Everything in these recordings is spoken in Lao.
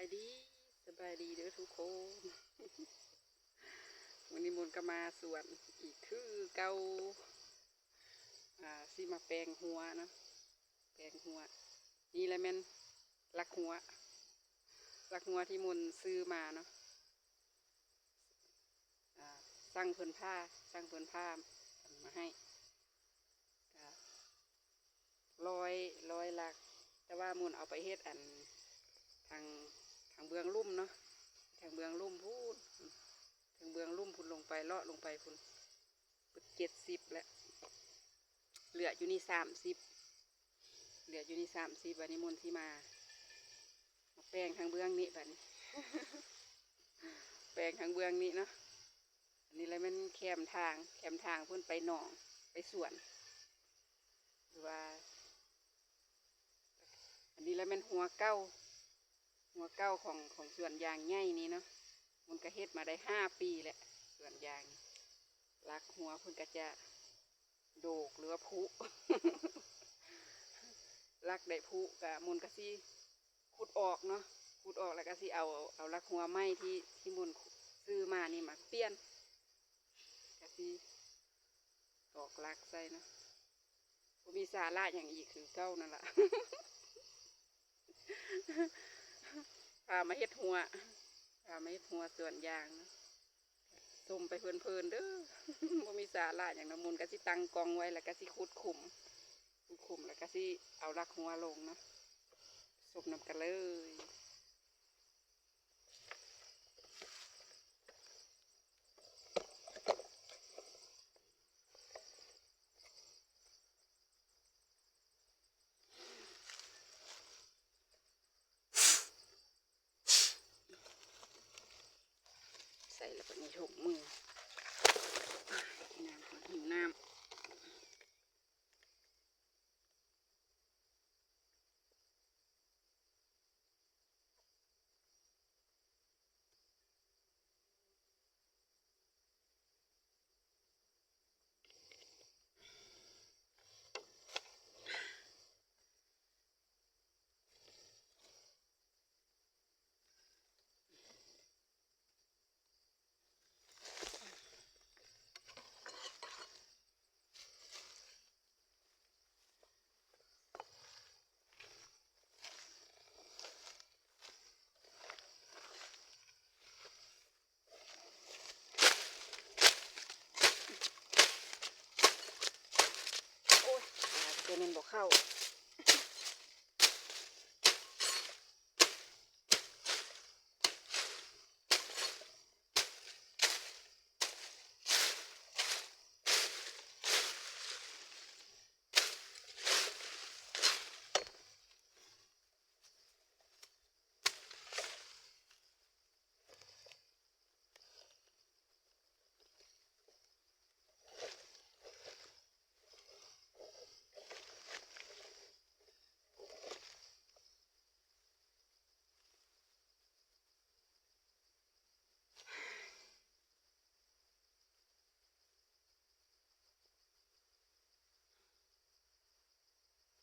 ສະບາຍດີ ສະບາຍດີເດີທຸກຄົນ. ມື້ນີ້ມົນກໍມາສວນອີກຄືເກົ່າ ອ່າ ຊິມາແປງຮົ້ວເນາະ ແປງຮົ້ວ. ນີ້ແຫຼະແມ່ນຫຼັກຮົ້ວ ຫຼັກຮົ້ວທີ່ມົນຊື້ມາເນາະ. ອ່າ ສັ່ງເພິ່ນຜ່າ ສັ່ງເພິ່ນຜ່າມາໃຫ້ ກໍຮ້ອຍ ຮ້ອຍຫຼັກ ແຕ່ວ່າມົນເອົາໄປເຮັດອັນທາງ ທາງເບື້ອງລຸ່ມເນາະ ທາງເບື້ອງລຸ່ມພຸ້ນ ທາງເບື້ອງລຸ່ມພຸ້ນ ລົງໄປ ເລາະລົງໄປພຸ້ນ ເບິດເຈັດສິບແລ້ວ ເຫຼືອຢູ່ນີ້ສາມສິບ ເຫຼືອຢູ່ນີ້ສາມສິບ ບາດນີ້ມົນຊິມາ ມາແປງທາງເບື້ອງນີ້ບາດນີ້ ແປງທາງເບື້ອງນີ້ເນາະ. ອັນນີ້ແຫຼະແມ່ນແຄມທາງ ແຄມທາງເພິ່ນໄປໜອງ ໄປສວນ ຫຼືວ່າ ອັນນີ້ແຫຼະແມ່ນຮົ້ວເກົ່າ ຮົ້ວເກົ່າຂອງ ຂອງສວນຢາງໃຫຍ່ນີ້ເນາະ. ມັນກໍເຮັດມາໄດ້ຫ້າປີແລ້ວ ສວນຢາງນີ້ ຫຼັກຮົ້ວເພິ່ນກໍຈະ ໂດກ ຫຼືວ່າຜຸ ຫຼັກໄດ້ຜຸ ກະມົນກະຊິຂຸດອອກເນາະ ຂຸດອອກແລ້ວກະຊິເອົາ ເອົາຫຼັກຮົ້ວໃໝ່ທີ່ ທີ່ມົນຊື້ມານີ້ມາປ່ຽນ ກະຊິຕອກຫຼັກໃສ່ເນາະ. ບໍ່ມີສາລະຫຍັງອີກ ຄືເກົ່ານັ້ນລະ. ພາມາເຮັດຮົ້ວ ພາມາເຮັດຮົ້ວສວນຢາງ ຊົມໄປເພີນໆເດີ ບໍ່ມີສາລະຫຍັງດອກ. ມົນກະຊິຕັ້ງກ້ອງໄວ້ ແລ້ວກະຊິຂຸດຂຸມ ຂຸດຂຸມ ແລ້ວກະຊິເອົາຫຼັກຮົ້ວລົງເນາະ. ຊົມນຳກັນເລີຍ. ໃສ່ແລ້ວບັດນີ້ຖົກມື ນ້ຳກ່ອນ ຫິວນ້ຳ. ໂອ້ຍ ເທື່ອແມ່ນບໍ່ເຂົ້າ.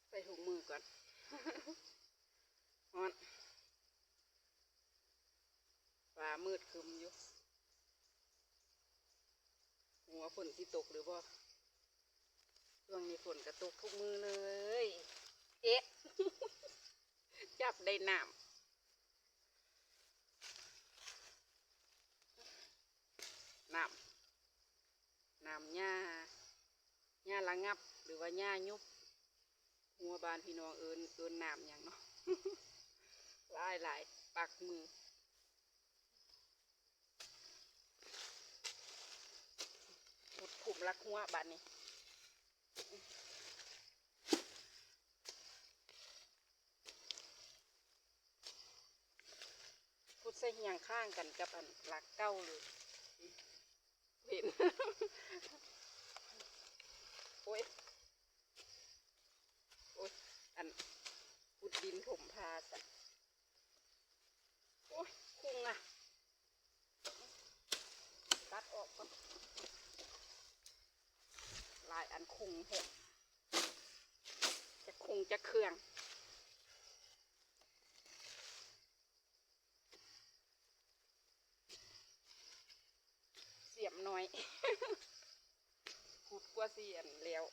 ໃສ່ຖົງມືກ່ອນ ຮ້ອນ ຟ້າມືດຄຶ້ມຢູ່ ບໍ່ຮູ້ວ່າຝົນຊິຕົກຫຼືບໍ່. ຊ່ວງນີ້ຝົນກໍຕົກທຸກມື້ເລີຍ ເອະ ຈັບໄດ້ນ້ຳ ນ້ຳ ນ້ຳຫຍ້າ ຫຍ້າລະງັບ ຫຼືວ່າຫຍ້າຍຸບ ບໍ່ຮູ້ວ່າບ້ານພີ່ນ້ອງເອີ້ນ ເອີ້ນນ້ຳຫຍັງເນາະ ຫຼາຍໆ ປາກມື ຂຸດຂຸມຫຼັກຮົ້ວບາດນີ້. ຂຸດໃສ່ຮຽງຂ້າງກັນກັບອັນຫຼັກເກົ່າເລີຍ ເຫັນ ໂອ້ຍ ໂອ້ຍ ອັນ ຂຸດດິນຖົມພາຊະ ໂອ້ຍ ຄຸງນະ ຕັດອອກກ່ອນ ຫຼາຍອັນຄຸງແທ້ ຈັກຄຸງຈັກເຄື່ອງ. ຂຸດກວ່າຊິອັນແລ້ວ.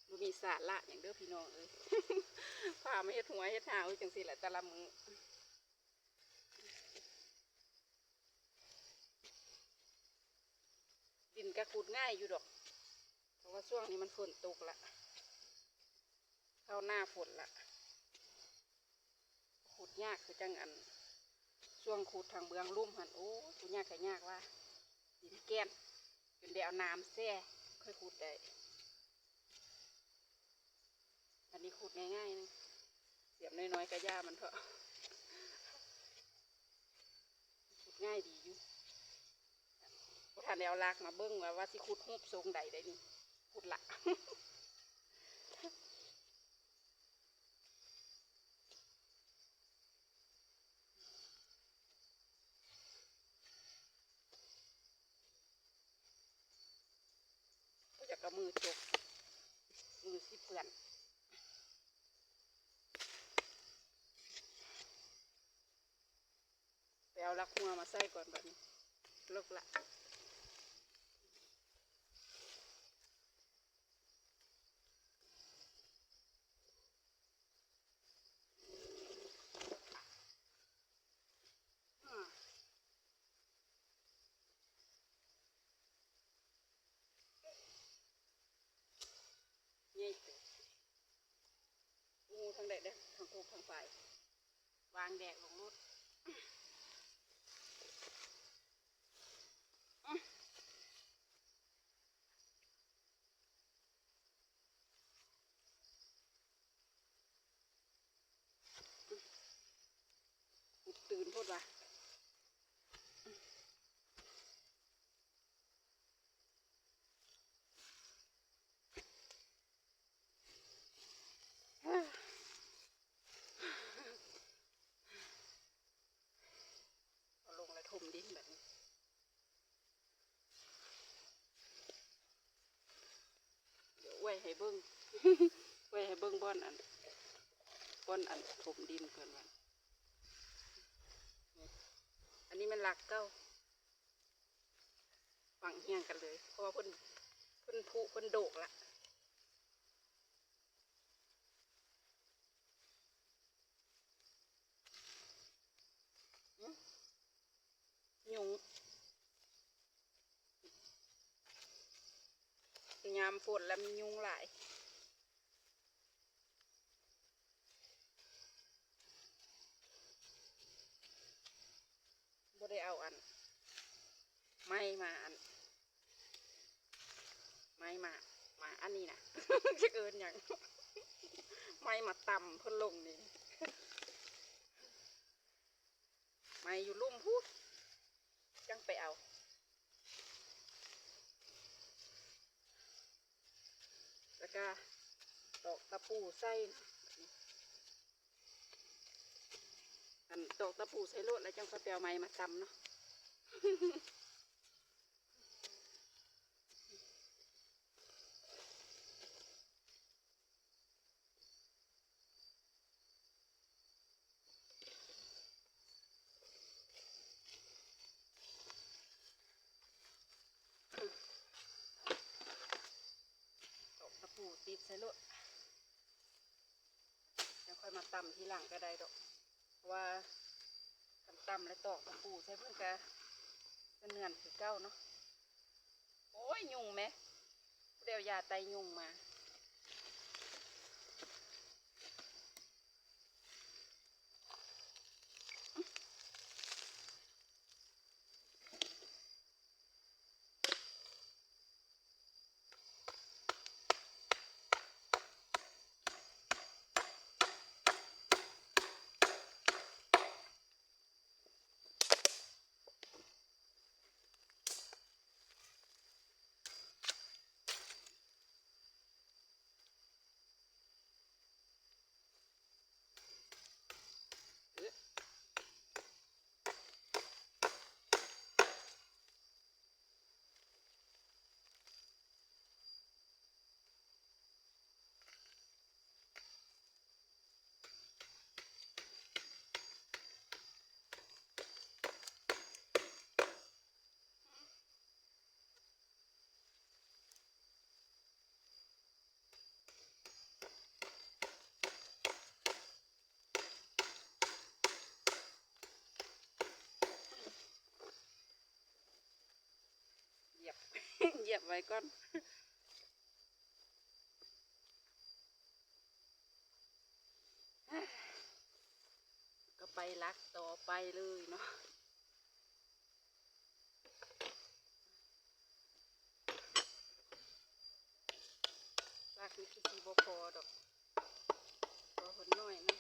ບໍ່ມີສາລະຫຍັງເດີພີ່ນ້ອງເອີຍ ພາມາເຮັດຫົວເຮັດຫາວຢູ່ຈັ່ງຊີ້ແຫຼະແຕ່ລະມື້. ດິນກະຂຸດງ່າຍຢູ່ດອກ ເພາະວ່າຊ່ວງນີ້ມັນຝົນຕົກລະ ເຂົ້າໜ້າຝົນລະ ຂຸດຍາກຄືຈັ່ງອັນ ຊ່ວງຂຸດທາງເບື້ອງລຸ່ມຫັ້ນ ໂອ້ຍ ຂຸດຍາກກະຍາກວ່າ ດິນແກ່ນ ຈົນໄດ້ເອົານ້ຳແຊ່ ຄ່ອຍຂຸດໄດ້. ອັນນີ້ຂຸດງ່າຍໆ ໜຶ່ງ ສຽມນ້ອຍໆ ກະຢ່າມັນເຖາະ ຂຸດງ່າຍດີຢູ່. ບໍ່ທັນໄດ້ເອົາລາກມາເບິ່ງວ່າ ວ່າຊິຂຸດຮູບຊົງໃດໄດ໋ນີ້ ຂຸດລະ. ບໍ່ຢາກເອົາມືຈົກ ມືຊິເປື້ອນ. ໄປເອົາລັກຫົວມາໃສ່ກ່ອນ ບາດນີ້ເລິກລະ. ໃຫຍ່ເຕີບ ງູທັງໃດເດ້ ທັງກົກທັງປາຍ ວາງແດກລົງໂລດ. ຕື່ນໂພດວ່າ ເອົາລົງແລ້ວຖົມດິນບາດນີ້. ດຽວອວຍໃຫ້ເບິ່ງ ອວຍໃຫ້ເບິ່ງບ່ອນອັນ ບ່ອນອັນຖົມດິນເພິ່ນວ່າ ອັນນີ້ແມ່ນຫຼັກເກົ່າ ຝັງຮຽງກັນເລີຍ ເພາະວ່າເພິ່ນ ເພິ່ນຜຸເພິ່ນໂດກລະ. ຍຸງ ຍາມຝົນລະມີຍຸງຫຼາຍ ບໍ່ໄດ້ເອົາອັນ ໄມ້ມາອັນ ໄມ້ມາ ມາອັນນີ້ນະ ຈັກເອີ້ນຫຍັງ ໄມ້ມາຕຳເພິ່ນລົງນີ້ ໄມ້ຢູ່ລຸ່ມພຸ້ນ ຈັ່ງໄປເອົາ ແລ້ວກະຕອກຕະປູໃສ່ ອັນຕອກຕະປູໃສ່ໂລດ ແລ້ວຈັ່ງຄ່ອຍໄປເອົາໄມ້ມາຕຳເນາະ. ຕອກຕະປູຕິດໃສ່ໂລດ ແລ້ວຄ່ອຍມາຕຳທີຫຼັງກະໄດ້ດອກ ເພາະວ່າຄັນຕຳແລ້ວຕອກຕະປູໃສ່ເພິ່ນກະ ກະເໜືອນຄືເກົ່າເນາະ. ໂອ້ຍ ຍຸງແມະ ຜູ້ໃດເອົາຢາໄຕ່ຍຸງມາ. ເ ຽບໄວ້ກ່ອນ ກໍໄປຫຼັກຕໍ່ໄປເລີຍເນາະ. ຫຼັກນີ້ຄືຊິບໍ່ພໍດອກ ພໍເພິ່ນໜ້ອຍນະ.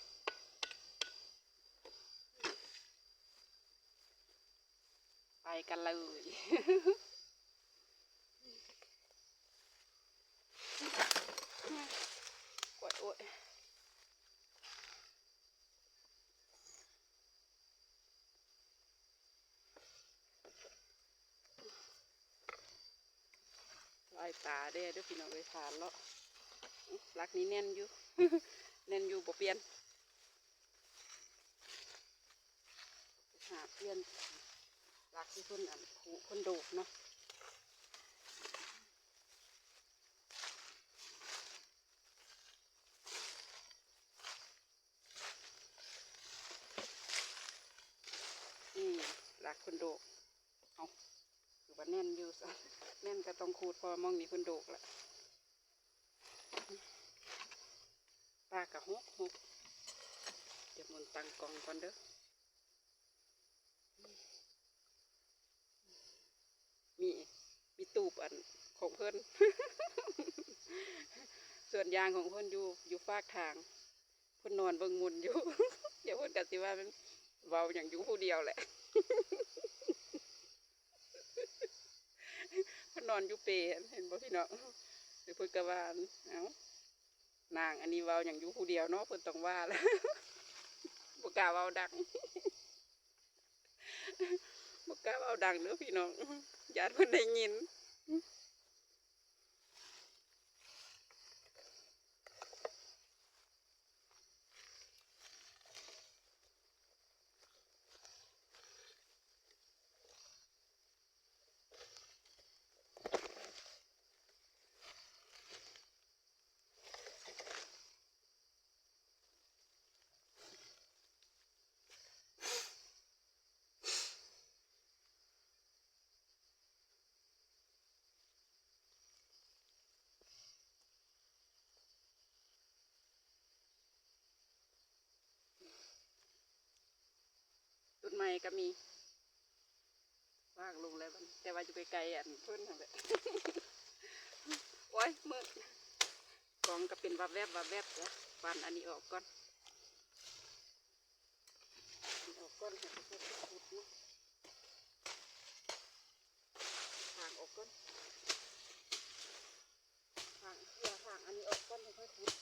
ໄປກັນເລີຍ ໂອ້ຍ ໂອ້ຍ ລາຍຕາແດ່ເດີ້ພີ່ນ້ອງເອີຍ ທ່າເລາະ. ຫຼັກນີ້ແໜ້ນຢູ່ ແໜ້ນຢູ່ ບໍ່ປ່ຽນ. ຫາປ່ຽນຫຼັກທີ່ເພິ່ນ ອັນ ຄຸເພິ່ນໂດກເນາະ. ນີ້ຫຼັກເພິ່ນໂດກ. ເອົ້າ ຄືວ່າແໜ້ນຢູ່ຊະ ແໜ້ນກໍຕ້ອງຂູດ ເພາະວ່າໝ່ອງນີ້ເພິ່ນໂດກລະ. ປາກະຫົກຫົກ ດຽວໝູນຕັ້ງກ້ອງກ່ອນເດີ້. ມີ ມີຕູບ ອັນ ຂອງເພິ່ນ ສວນຢາງຂອງເພິ່ນຢູ່ ຢູ່ຟາກທາງ. ເພິ່ນນອນເບິ່ງໝູນຢູ່ ດຽວເພິ່ນກໍຊິວ່າແມ່ນເວົ້າຫຍັງຢູ່ຜູ້ດຽວແຫຼະ. ເພິ່ນນອນຢູ່ເປ ເຫັນບໍ່ພີ່ນ້ອງ? ດຽວເພິ່ນກໍວ່າ ເອົ້າ ນາງອັນນີ້ເວົ້າຫຍັງຢູ່ຜູ້ດຽວເນາະ ເພິ່ນຕ້ອງວ່າລະ ບໍ່ກ້າເວົ້າດັງ ບໍ່ກ້າເວົ້າດັງເດີ້ພີ່ນ້ອງ ຢ້ານເພິ່ນໄດ້ຍິນ. ຕົ້ນໄມ້ກໍມີ ວາງລົງແລ້ວບັດນີ້ ແຕ່ວ່າຢູ່ໄກໆ ອັນ ເພິ່ນຫັ້ນແຫຼະ. ໂອ້ຍ ມືດ ກ້ອງກໍເປັນວັບແວັບວັບແວັບລະ. ຟັນອັນນີ້ອອກກ່ອນ ອັນນີ້ອອກກ່ອນ ໃຫ້ເພິ່ນຂຸດເນາະ. ຖາງອອກກ່ອນ ຖາງ ເຄື່ອຖາງອັນນີ້ອອກກ່ອນ ຄ່ອຍຂຸດ.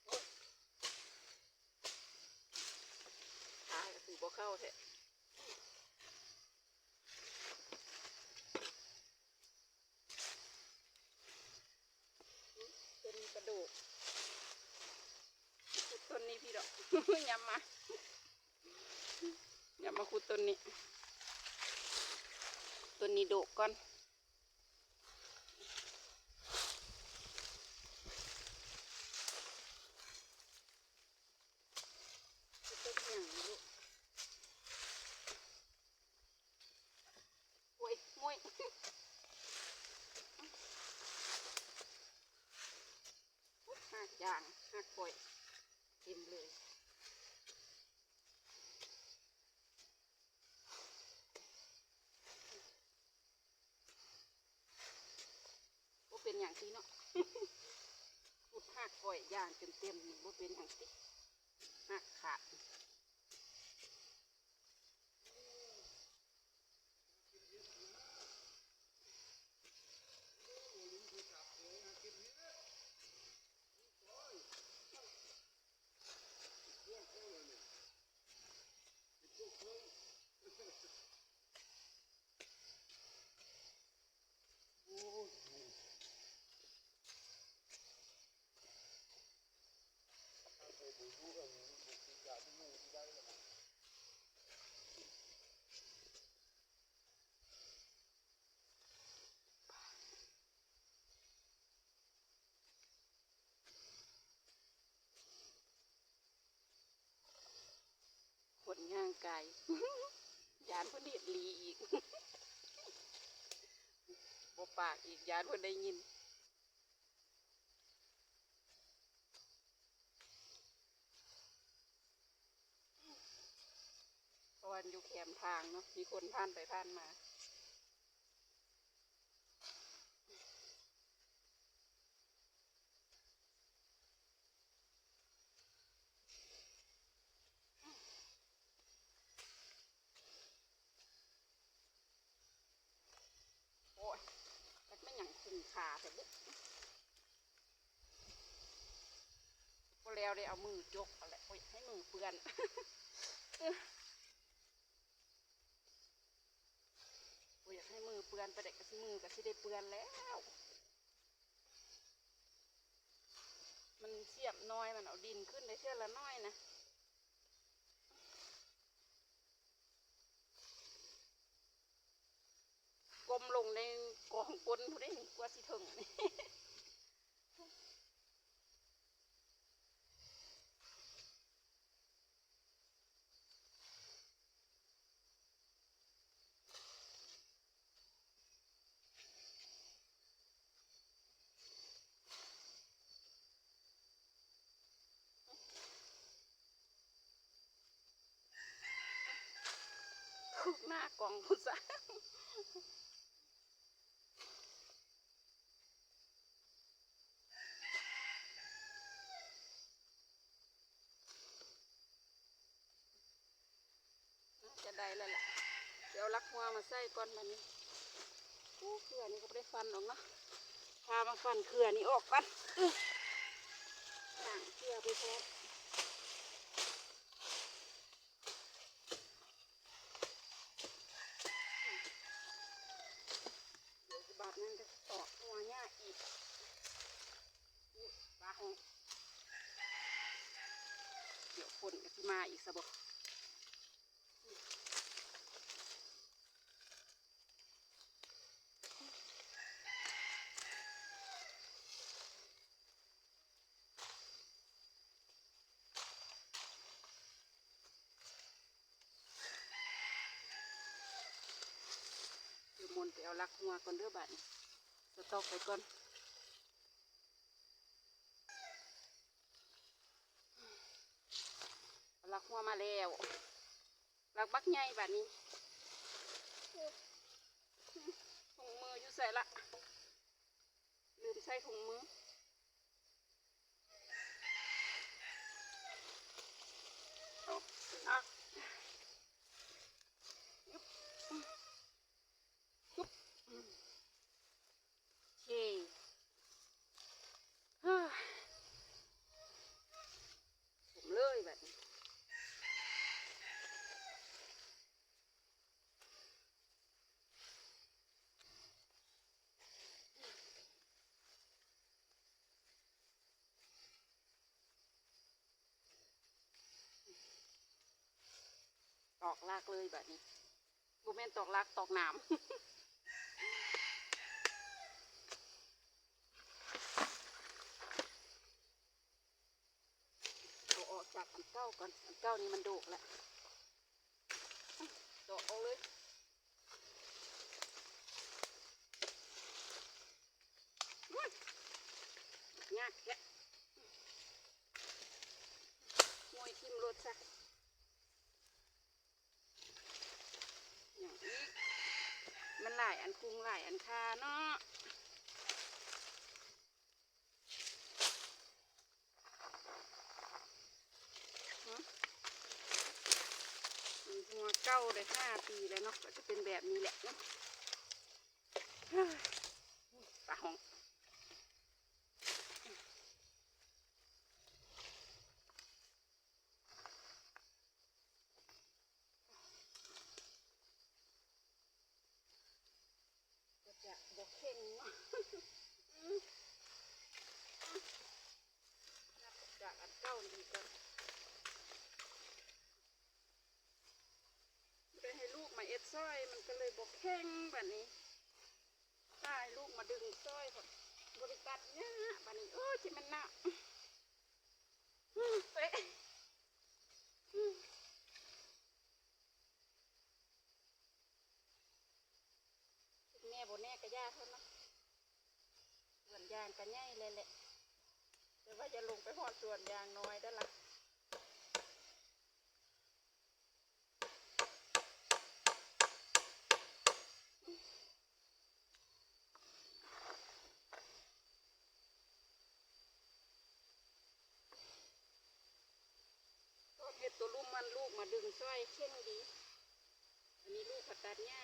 ໂອ້ຍ ຂາກໍຄືບໍ່ເຂົ້າແທ້. ເປັນກະດູກ ຂຸດຕົ້ນນີ້ພີ້ດອກ ຍາມມາ ຍາມມາຂຸດຕົ້ນນີ້ ຕົ້ນນີ້ໂດກກ່ອນ. ເປັນຫຍັງລູກ ໂອ້ຍ ໂອ້ຍ ຮາກຢາງ ຮາກກ້ອຍ ເຕັມເລີຍ. ບໍ່ເປັນຫຍັງຕິເນາະ ຂຸດຮາກກ້ອຍຢ່າງເຕັມໆ ນີ້ບໍ່ເປັນຫຍັງຕິ ຮາກຂາດ. ຄົນຍ່າງກາຍ ຢ້ານເພິ່ນເຮັດຫຼີອີກ. ປາກອີກ ຢ້ານເພິ່ນໄດ້ຍິນ. ເພາະວ່າຢູ່ແຄມທາງເນາະ ມີຄົນຜ່ານໄປຜ່ານມາ. ໂອ້ຍ ຈັກແມ່ນຫຍັງຄຸມຂາແທ້ບຸ. ບໍ່ແລ້ວໄດ້ເອົາມືຈົກເອົາແຫຼະ ບໍ່ຢາກໃຫ້ມືເປື້ອນ. ບໍ່ຢາກໃຫ້ມືເປື້ອນ ປານໃດກໍຊິ ມືກໍຊິໄດ້ເປື້ອນແລ້ວ. ມັນສຽມນ້ອຍ ມັນເອົາດິນຂຶ້ນໄດ້ເທື່ອລະໜ້ອຍນະ. ກົ້ມລົງໃນກອງກົ້ນພຸ້ນເດ້ ກວ່າຊິເຖິງນີ້. ທຸກໜ້າກ້ອງພຸ້ນຊະ. ໜ້າຈະໄດ້ແລ້ວລະ ດຽວເອົາຫຼັກຫົວມາໃສ່ກ່ອນບາດນີ້. ໂອ້ ເຂື່ອນີ້ກໍບໍ່ໄດ້ຟັນອອກເນາະ ພາມາຟັນເຂື່ອນີ້ອອກກ່ອນ. ອື ລ້າງເຂື່ອໄປແລ້ວ. ດຽວບາດນັ້ນກໍຕອກຫົວຫຍ້າອີກ. ອື ປາຫ້ອງ ດຽວຝົນກໍຊິມາອີກຊະບໍ. ດຽວມົນໄປເອົາຫຼັກຫົວກ່ອນເດີບາດນີ້ ສະຕັອກໄປກ່ອນ. ເອົາຫຼັກຫົວມາແລ້ວ ຫຼັກບັກໃຫຍ່ບາດນີ້. ໂອ້ ຖົງມືຢູ່ໃສລະ? ລືມໃສ່ຖົງມື. ເອົາ ອາ ໂອເຄ ເຮີ້ຍ ຖົມເລີຍບາດນີ້. ຕອກລາກເລີຍບາດນີ້ ບໍ່ແມ່ນຕອກລາກ ຕອກໜາມ. ເອົາອອກຈາກອັນເກົ່າກ່ອນ ອັນເກົ່ານີ້ມັນໂດກແລ້ວ. ຕອກອອກເລີຍ. ໂອ້ຍ ຍາກແທ້ ໂອ້ຍ ຖິ້ມໂລດຊະ. ຫຍັງອີກ ມັນຫຼາຍອັນຄຸງຫຼາຍອັນຄາເນາະ. ຫືມ ຫົວເກົ່າໄດ້ຫ້າປີແລ້ວເນາະ ກໍຈະເປັນແບບນີ້ແຫຼະເນາະ. ຕາຫ້ອງ. ກໍຈະບໍ່ເຄັ່ງເນາະ ອືມ ອືມ ນັບຈາກອັນເກົ່ານີ້ກ່ອນ ບໍ່ໄດ້ໃຫ້ລູກມາເຮັດຊ່ອຍ ມັນກໍເລີຍບໍ່ເຄັ່ງບາດນີ້ ຕາຍ ລູກມາດຶງຊ່ອຍ ບໍ່ໄດ້ຕັດຫຍ້າບາດນີ້ ໂອ້ຍ ຊິແມ່ນໜ້າ ອືມ ເຕະ ອືມ. ແນ່ບໍ່ແນ່ກໍຢ່າເຖາະເນາະ ງກະໃຫຍ່ແລ້ວແຫຼະ ແຕ່ວ່າຢ່າລົງໄປຮອດສວນຢາງນ້ອຍເດີ້ລະ. ເຮັດຕົວລຸ່ມມັນ ລູກມາດຶງຊ່ອຍເຄັ່ງດີ. ອັນນີ້ລູກເຂົາຕັດຫຍ້າ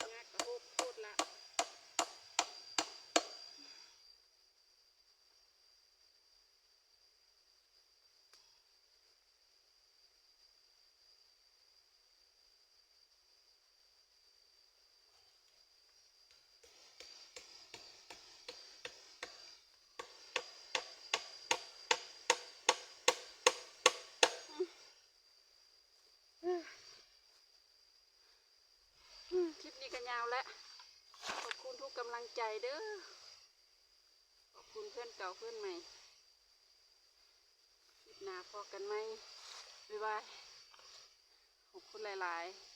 ຫຍ້າກະຫົກໂພດລະ. ຄລິບນີ້ກໍຍາວແຫຼະ ຂອບຄຸນທຸກກຳລັງໃຈເດີ້ ຂອບຄຸນເພື່ອນເກົ່າເພື່ອນໃໝ່. ຄລິບໜ້າພໍ້ກັນໃໝ່ ບາຍບາຍ ຂອບຄຸນຫຼາຍໆ.